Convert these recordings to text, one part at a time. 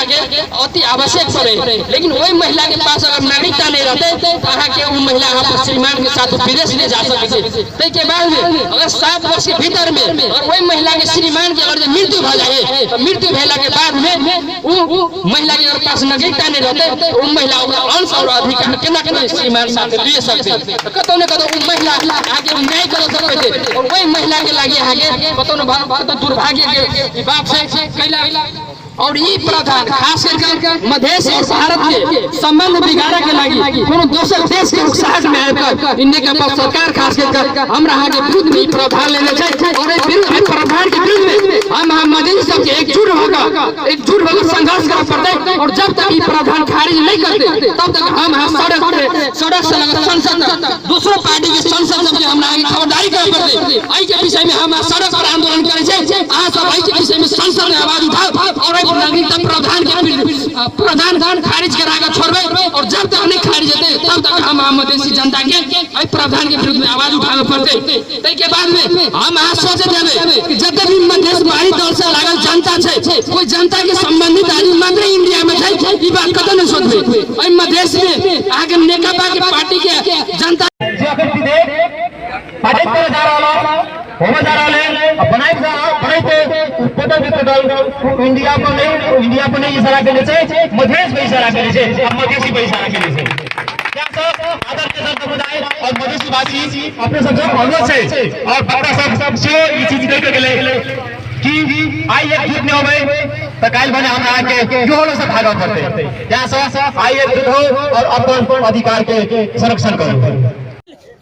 के अति आवश्यक पड़े, लेकिन वही महिला के पास अगर नागरिकता नहीं रहते तो अहाँ के उ महिला अपन श्रीमान के साथ विदेश नहीं जा सकै छै। ताहि के बाद में अगर 7 वर्ष के भीतर में अगर वही महिला के श्रीमान के अगर मृत्यु भ जाए तो मृत्यु भेला के बाद में उ महिला के अगर पास नागरिकता नहीं रहते तो उ महिला ओकरा अंश और अधिकार केना केना श्रीमान साथ लिए सकते। तो कतौ ने कतौ उ महिला अहाँके न्याय कर सकै छै और वही महिला के लागि अहाँके कतौ ने कतौ दुर्भाग्य के ई बात छै कैला। और ई प्रावधान खास करके मधेश और भारत के संबंध बिगाड़े के लागि कोनो दोसर देश के उकसाहट में आबि के नेकपा सरकार खास करके हमरा अहाँ के विरुद्ध में ई प्रावधान लेने छै। और एहि विरुद्ध, एहि प्रावधान के विरुद्ध में हम अहाँ मधेश सबके एकजुट होकर संघर्ष करऽ पड़तै। और जब तक ई प्रावधान खारिज नहीं करते तब तक हम अहाँ सड़क से लगा संसद तक दोसरो पार्टी के संसद सबके हमरा अहाँ के खबरदारी करऽ पड़तै। एहि के विषय में हम अहाँ सड़क पर आंदोलन करै छै, अहाँ सब एहि के विषय में संसद में आवाज उठाओ और एहि नागरिकता प्रावधान के प्रावधान खारिज करा के छोड़बै। और जब तक नहीं खारिज हेतै तब तक हम अहाँ मधेसी जनता के एहि प्रावधान के विरुद्ध में आवाज उठाबे पड़तै। ताहि के बाद में हम अहाँ सोचैत हेबै कि जते भी मधेशवादी दल से लागल जनता छै, कोई जनता के संबंधित आदमी मात्र इंडिया में छै, ई बात कतौ नहीं सोचबै। एहि मधेश में अहाँ के नेकपा के पार्टी के जनता जे अखन विधेयक पारित करे जा रहल है, होने जा रहल है, अब बनाए जा रहा, बनाते उत्तर वित्त दल इंडिया पर नहीं, इंडिया पर नहीं इशारा केने छै, मधेश पर इशारा केने छै, अब मधेसी पर इशारा केने छै। आदर के साथ समुदाय और मधेसी भाषी अपने सब अनुरोध छै और वक्ता सब सब से ई चीज कह के गेलै कि आई एकजुट नहीं होबै त काल्हि भने हमरा अहाँके जोर से भागऽ पड़तै। तैं से आई एकजुट हो और अपन अधिकार के संरक्षण करू।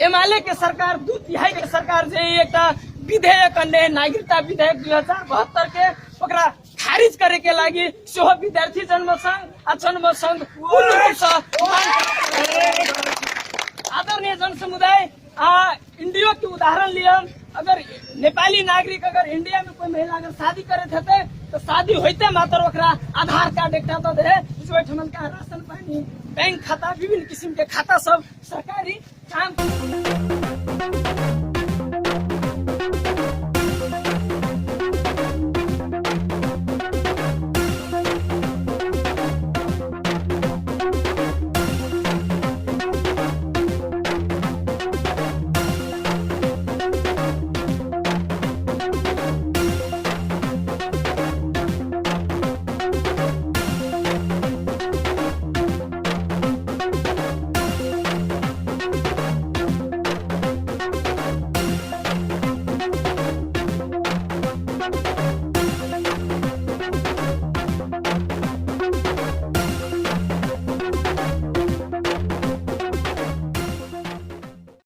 एमाले के सरकार 2/3 के सरकार जे एकटा विधेयक अनने नागरिकता विधेयक 2072 के ओकरा खारिज करे के लागि सेहो विद्यार्थी जनमत संघ आ जनमत संघ पूर्ण रूप से मांग। आदरणीय जनसमुदाय, आ इंडिया के उदाहरण लिया, अगर नेपाली नागरिक अगर इंडिया में कोई महिला अगर शादी करे थे तो शादी होते मात्र ओकरा आधार कार्ड एकटा दऽ दे, जो ओहिठाम का राशन पानी, बैंक खाता, विभिन्न किसिम के खाता सब सरकारी काम।